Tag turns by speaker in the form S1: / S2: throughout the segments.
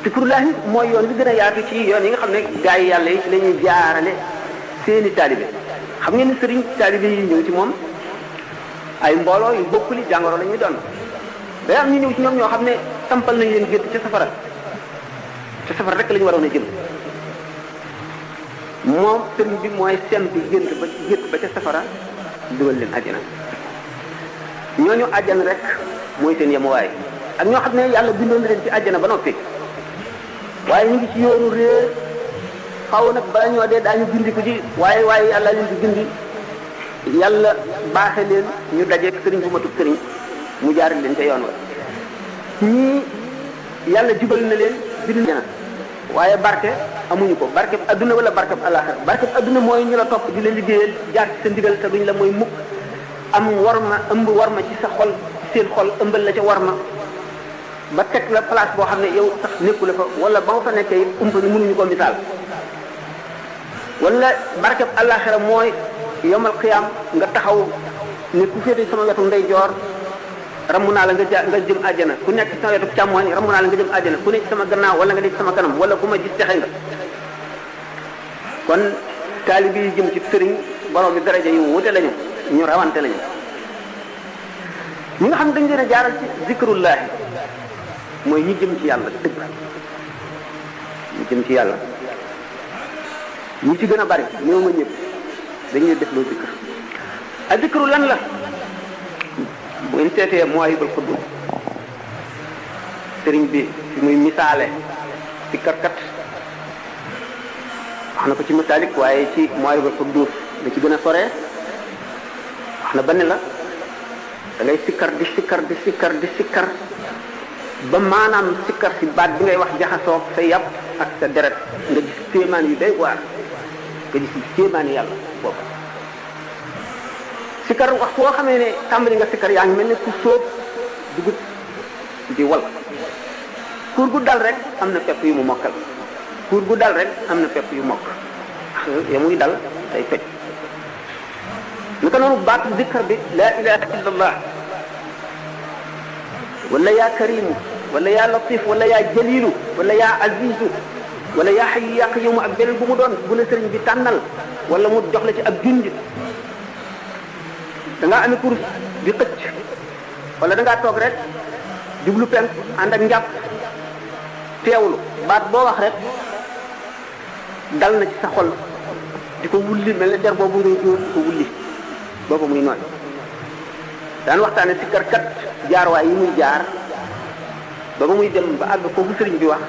S1: zikrullahi mooy yoon bi gën a yaatu ci yoon yi nga xam ne gaa yi yàlla yi ci la ñuy jaarale seeni taalibe xam ngeen ni sëriñ taalibe yi ñëw ci moom ay mbooloo yu bokkuli jàngoro la ñuy doon day am ñu ñëw ci ñoom ñoo xam ne tampal nañ leen gétt ca safara rek la ñu waroon a jëm moom sëriñ bi mooy seen bi gétt ba ca safara dugal leen àjjana ñooñu àjjana rek mooy seen yemuwaay ak ñoo xam ne yàlla bindoon na leen ci àjjana ba noppi waaye ñu ngi ci yoonu réer xaw nag bala ñoo dee daañu gindi ko ci waaye yàlla leen di gindi yàlla baaxe leen ñu dajeeg sëriñ bu matub sëriñ mu jaarale leen ca yoon wa ñii yàlla jubal na leen bind na waaye barke amuñu ko barke adduna wala barke alaxira barke adduna mooy ñu la topp di la liggéeyal jaar ci sa ndigal te duñ la mooy mukk am warma ëmb warma ci sa xol seen xol ëmbal la ca warma ba teg la place boo xam ne yow sax nekku la fa wala ba nga fa nekkee it umpa ni mënuñu ko misaal wala barkeb àllaaxira mooy yomal xiyaam nga taxaw ne ku féete sama wetu ndeyjoor ramm naa la nga jëm àjjana ku nekk sama wetu càmmooñ ramm naa la nga jëm àjjana ku nekk sama gannaaw wala nga nekk sama kanam wala ku ma gis texe nga kon taalibe yi jëm ci sëriñ borom bi daraja yu wute lañu ñu rawante lañu ñi nga xam ne dañu leen a jaaral ci zikrullahi mooy ñi jëm ci yàlla dëgg ñi jëm ci yàlla ñi ci gën a bari néew ma ñëpp dañuy def loo zikr ak zikru lan la bu ngeen seetee Mawaahibul Quddus sëriñ bi fi muy misaale ci karkat wax na ko ci Masaalik waaye ci Mawaahibul Quddus da ci gën a sore wax na ba ne la da ngay sikkar di sikkar ba maanaam sikkar si baat bi ngay wax jaxasoo sa yàpp ak sa deret nga gis kéemaan yu day waar nga gis kéemaan yàlla boobu sikkar wax foo xamee ne tàmbali nga sikkar yaa ngi mel ne ku sóob dugub di wal kuur gu dal rek am na pepp yu mu mokkal kuur gu dal rek am na pepp yu mokk ya muy dal day toj naka noonu baatu zikkar bi laa ilaha illa allah wala yaa karimu wala yaa latif wala yaa jalilu wala yaa azizu wala yaa hayyu yaa qayyumu ak beneen bu mu doon bu la sëriñ bi tànnal wala mu jox la ci ab junj da ngaa amee kurus di xëcc wala da ngaa toog rek jublu penk ànd ak njàpp teewlu baat boo wax rek dal na ci sa xol di ko wulli mel ne der boobu ngay jóor di ko wulli boobu muy nooy daan waxtaane si karkat jaarwaay yi muy jaar ba ba muy dem ba àgg foofu sëriñ bi wax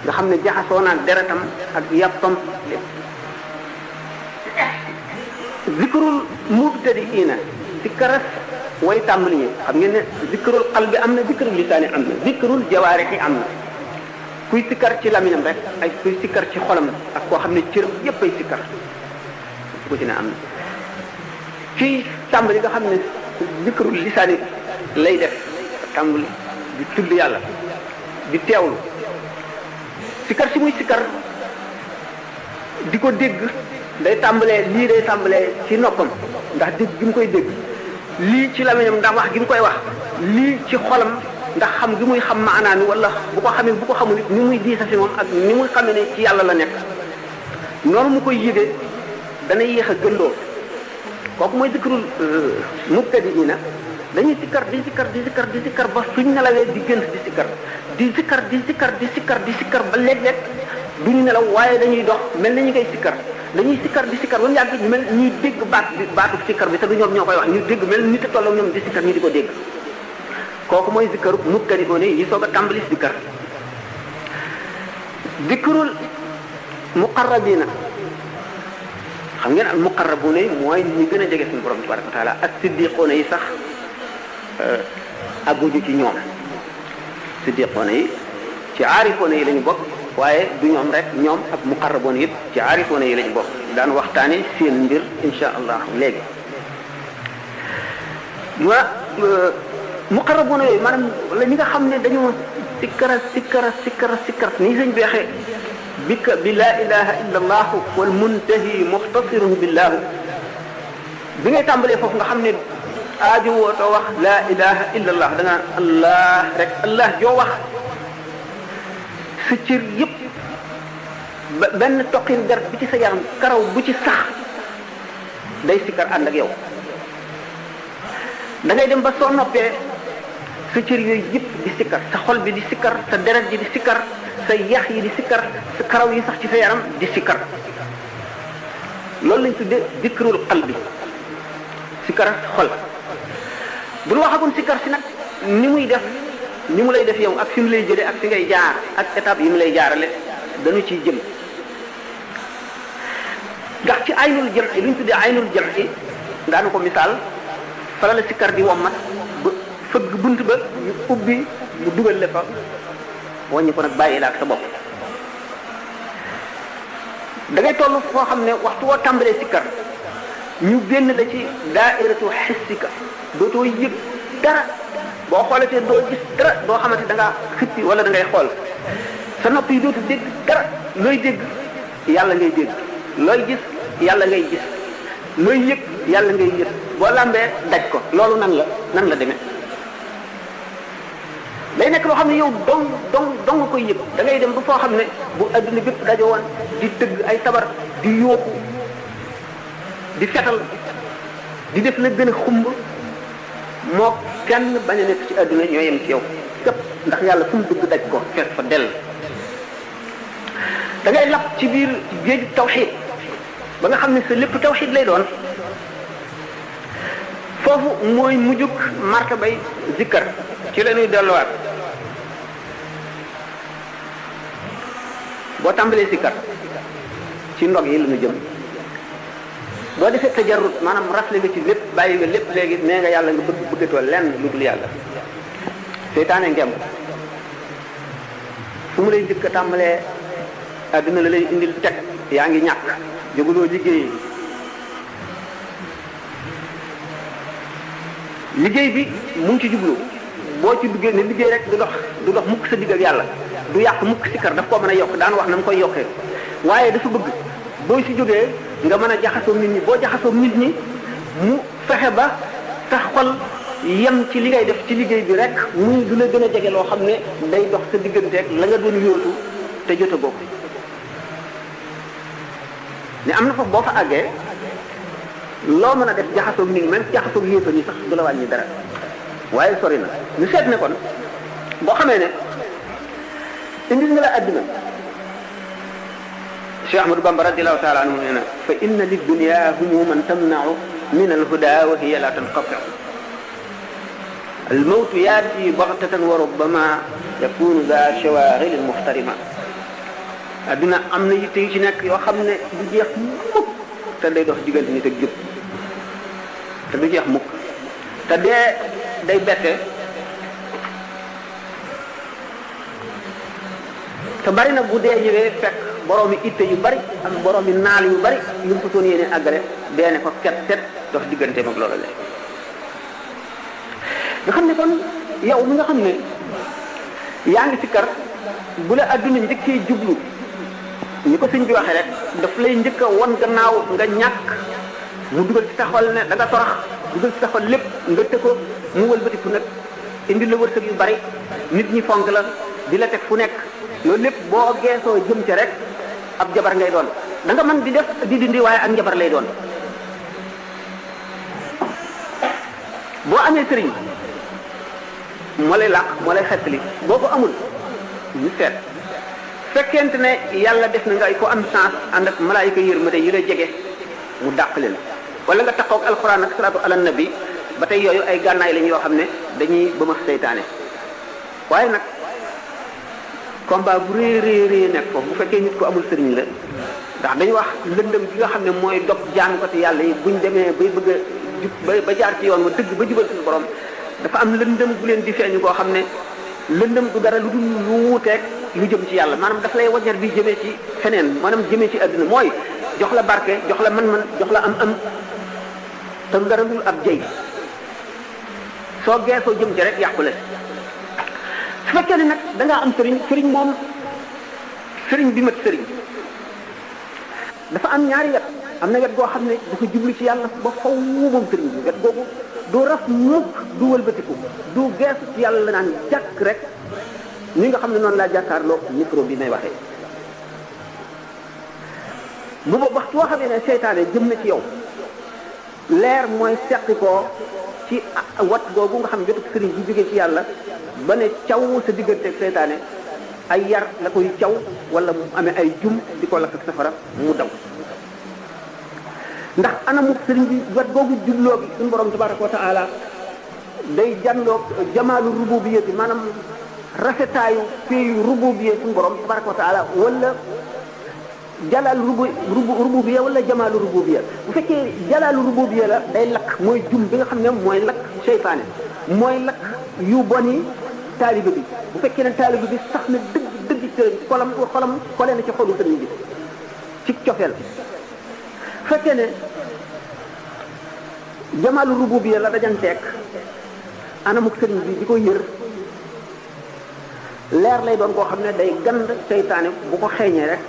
S1: nga xam ne jaxasoo naa deretam ak yàppam lépp zikrul mubtadiina si karas way tàmbali ñi xam ngeen ne zikrul qalbi am na zikrul lisaani am na zikrul jawaarixi am na kuy sikkar ci laminam rek ay kuy sikkar ci xolam ak koo xam ne cëram yépp ay sikkar su ko ci ne am na fii tàmbali nga xam ne zikrul lisaani lay def tàmbali di tudd yàlla di teewlu sikkar si muy sikkar di ko dégg day tàmbalee lii day tàmbalee ci noppam ndax dégg gi mu koy dégg lii ci lamiñam ndax wax gi mu koy wax lii ci xolam ndax xam gi muy xam maanaa mi wala bu ko xamee bu ko xamul ni muy diisa fi moom ak ni muy xamee ne ci yàlla la nekk noonu mu koy yëgee dana yéex a gëndoo kooku mooy zikrul mubtadiina dañuy sikkar di sikkar ba suñ nelawee di gënt di sikkar ba léeg-léeg duñu nelaw waaye dañuy dox mel na ñu ngay sikkar dañuy sikkar di sikkar ba mu yàgg mel ñuy dégg baatu sikkar bi te du ñoom ñoo koy wax ñu dégg mel nit a tolloo ñoom di sikkar ñu di ko dégg kooku mooy zikkaru mubtadi'uuna yi soog a tàmbali zikkar zikrul muqarrabiina xam ngeen al muqarrabuuna yi mooy ñi gën a jege suñu borom tabaraka wa taala ak siddiquuna yi sax agguju ci ñoom siddiquuna yi ci aarifuuna yi lañu bokk waaye du ñoom rek ñoom ak muqarrabuuna yëpp ci aarifuuna yi lañu bokk daan waxtaane seen mbir insha allah léegi muqarrabuuna yooyu maanaam la ñi nga xam ne dañoo sikkara nii sëñ bi waxee bika bi laa ilaha illa allahu wal muntahi muxtasirun billahu bi ngay tàmbalee foofu nga xam ne aaju wootoo wax laa ilaha illa allah da nga allah rek allah joo wax sa cër yëpp benn toqin der bi ci sa yaram karaw bu ci sax day sikkar ànd ak yow da ngay dem ba soo noppee sa cër yooyu yëpp di sikkar sa xol bi di sikkar sa deret ji di sikkar sa yax yi di sikkar sa karaw yi sax ci sa yaram di sikkar loolu lañ tuddee dikrul qalbi sikkar xol bu ñu waxagoon sikkar si nag ni muy def ni mu lay def yow ak fi mu lay jëlee ak fi ngay jaar ak étape yi mu lay jaarale dañu ciy jëm ndax ci aynul jëm li ñu tuddee aynul jëm yi daanu ko misaal fala la sikkar di wommat ba fëgg bunt ba ñu ubbi mu dugal le fa wàññi ko nag bàyyi la ak sa bopp da ngay toll foo xam ne waxtu woo tàmbalee sikkar ñu génn la ci daairatu xissika dootoo yëg dara boo xoolatee doo gis dara doo xamante da ngaa xippi wala da ngay xool sa nopp yi dootu dégg dara looy dégg yàlla ngay dégg looy gis yàlla ngay gis looy yëg yàlla ngay yëg boo làmbee daj ko loolu nan la demee day nekk loo xam ne yow dong koy yëg da ngay dem ba foo xam ne bu adduna bépp dajo woon di tëgg ay sabar di yóoku di fetal di def la gën a xumb moo kenn bañ a nekk ci adduna ñoo yem ci yow képp ndax yàlla fu mu dugg daj ko fees fa dell da ngay lapp ci biir géej tawxiid ba nga xam ne sa lépp tawxiid lay doon foofu mooy mujjug martabay zikkar ci la ñuy delluwaat boo tàmbalee zikkar ci ndog yi la ñu jëm boo defee tajarrut maanaam rafle nga ci lépp bàyyi nga lépp léegi nee nga yàlla nga bëggatoo lenn lu dul yàlla seytaane ngem fu mu lay njëkk a tàmbalee adduna la lay indil teg yaa ngi ñàkk jóguloo liggéey bi mu ngi ci jublu boo ci duggee ne liggéey rek du dox mukk sa digg ak yàlla du yàq mukk sikkar daf koo mën a yokk daan wax na mu koy yokkee waaye dafa bëgg boo si jógee nga mën a jaxasoo nit ñi boo jaxasoo nit ñi mu fexe ba sa xol yem ci li ngay def ci liggéey bi rek muy du la gën a jege loo xam ne day dox sa digganteeg la nga doon yóotu te jot a bokk ne am na foofu boo fa àggee loo mën a def jaxasoo nit ñi même jaxasoo yéefa ni sax du la wàññi dara waaye sori na ñu seet ne kon boo xamee ne indil nga la àdduna Cheikh Ahmadou Bamba radiallahu taala anhu nee na fa inna lid dunya humuman tamnau min al huda wa hiya la tanqatiu al mawtu yaati baxtatan wa rubbama yakunu za shawaghil muhtarima àdduna am na yitte yu ci nekk yoo xam ne du jeex mukk te day dox diggante nit ak jub te du jeex mukk te dee day bette te bari na bu dee ñëwee fekk boroomi itte yu bari am boroomi naal yu bari yu mu ko soon yéene àggale dee ne ko ket dox diggante mag loola lay nga xam ne kon yow mi nga xam ne yaa ngi sikkar bu la adduna njëkkee jublu ñi ko sëñ bi waxee rek daf lay njëkk a won gannaaw nga ñàkk mu dugal ci sa xol ne da nga torox dugal ci sa xol lépp nga te ko mu wëlbatiku nag indi la wërsëg yu bari nit ñi fonk la di la teg fu nekk loolu lépp boo geesoo jëm ca rek ab jabar ngay doon da nga mën di def di dindi waaye ak njabar lay doon boo amee sëriñ moo lay làq moo lay xettali boo ko amul ñu seet fekkente ne yàlla def na nga ko am chance ànd ak malaayika yërmande yi la jege mu dàq leen wala nga taxaw ak alxuraan ak salaatu ala nabi ba tey yooyu ay gànnaay lañ yoo xam ne dañuy bëma seytaane waaye nag combat bu réy nekk foofu bu fekkee nit ko amul sëriñ la ndax dañu wax lëndëm gi nga xam ne mooy dog jaamu ko te yàlla yi buñ demee bay bëgg a jub ba jaar ci yoon wa dëgg ba jubal suñu borom dafa am lëndëm bu leen di feeñu koo xam ne lëndëm du dara lu dul lu wuuteeg lu jëm ci yàlla maanaam daf lay waññar bi jëmee ci feneen maanaam jëmee ci àdduna mooy jox la barke jox la man-man jox la am te lu dara dul ab jëy soo geesoo jëm ci rek yàqule su fekkee ne nag da ngaa am sëriñ moom sëriñ bi mat sëriñ dafa am ñaari wet am na wet goo xam ne dafa jublu ci yàlla ba faw moom sëriñ bi wet googu du raf mukk du wëlbatiku du geesu ci yàlla la naan jàkk rek ni nga xam ne noonu laa jàkkaarloo micro bi may waxee bu ba waxtu woo xam ne seytaane jëm na ci yow leer mooy seqi koo ci wat googu nga xam jotu sëriñ bi jógee ci yàlla ba ne caw sa digganteeg seytaane ay yar la koy caw wala mu amee ay jum di ko lakk ak safara mu daw ndax anamu sëriñ bi wat googu jubloo gi suñu borom tabaraka wa taala day jànloog jamaalu rububiyya bi maanaam rafetaayu feeyu rububiyya suñu borom tabaraka wa taala wala jalaalu rububiyya wala jamaalu rububiyya bu fekkee jalaalu rububiyya la day lakk mooy jum bi nga xam ne mooy lakk seytaane mooy lakk yu boni taalibe bi bu fekkee ne taalibe bi sax na dëgg xolam xole na ci xolu sëriñ bi ci cofeel fekkee ne jamaalu rububiyya la dajanteeg anamuk sëriñ bi di ko yër leer lay doon koo xam ne day gand seytaane bu ko xeeñee rek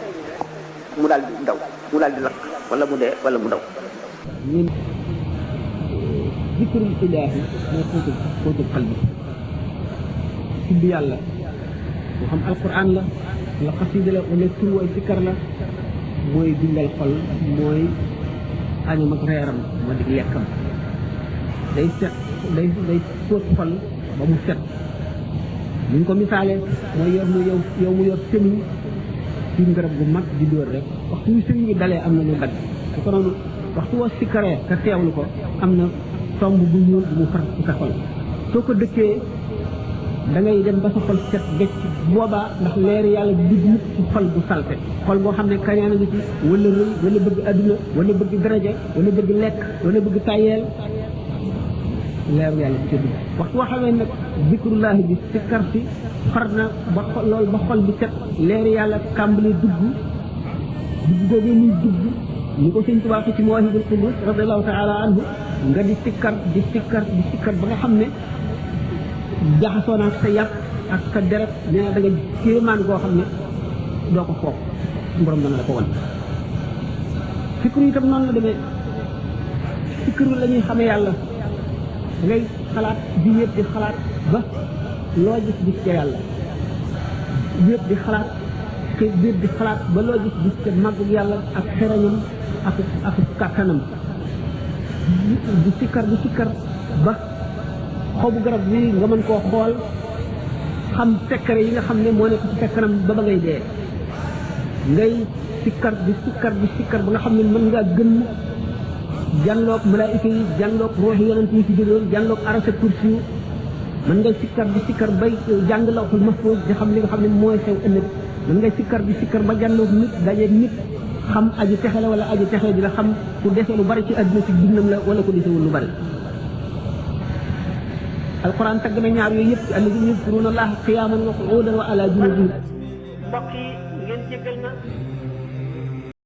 S1: mu daal di daw mu daal di lakk wala mu dee wala mu daw
S2: ñun zikrul ilaahi mooy xóotul xal bi tudd yàlla moo xam alquran la wala xasida la wala tur way sikkar la mooy dundal xol mooy añam ak reeram moo di lekkam day set day fóot xol ba mu set ni ñu ko misaale mooy yow mu yor semiñ ci ngarab gu mag di dóor rek waxtu wu semiñ bi dalee am na lu dagg su ko noonu waxtu woo sikkaree te teewlu ko am na tomb bu ñuul bu mu far ci sa xol soo ko dëkkee da ngay dem ba sa xol set becc boobaa ndax leer yàlla du dugg mukk ci xol bu salte xol boo xam ne kañaan a ngi ci wala rëy wala bëgg adduna wala bëgg daraja wala bëgg lekk wala bëgg tayeel leer yàlla bu ca dugg waxtu woo xamee nag zikrullahi bi sikkar si far na ba xol loolu ba xol bi set leer yàlla kàmbali dugg googu muy dugg ni ko sëñ Tuubaa ci Mawaahibul Quddus radiyallahu taala anhu nga di sikkar ba nga xam ne jaxasoo naa sa yàpp ak sa deret nee na da nga kéemaan goo xam ne doo ko foog borom dana la ko wan fikru itam noonu la demee fikru la ñuy xamee yàlla da ngay xalaat di yëpp di xalaat ba loo gis ca yàlla yëpp di xalaat te biir di xalaat ba loo gis ca màggu yàlla ak xerañam ak kàttanam di sikkar ba xobu garab bi nga mën koo xool xam secret yi nga xam ne moo nekk ci fekkanam ba ngay dee ngay sikkar ba nga xam ne mën ngaa gën jànloog malaayika yi jànloog ruuxi yonent yi ci jógoon jànloog arasa kursi mën ngay sikkar bay jàng lawhul mahfuus di xam li nga xam ne mooy xew ëllëg mën ngay sikkar ba jànloog nit dajeeg nit xam aji texe la wala aji texe di la xam ku dese lu bari ci àdduna ci dundam la wala ku desewul lu bari alquran tagg na ñaar yooyu yëpp alladina yadkuruna allaha qiyaman wa qu'udan wa ala junubihim
S1: mbokk yi ngeen jéggal na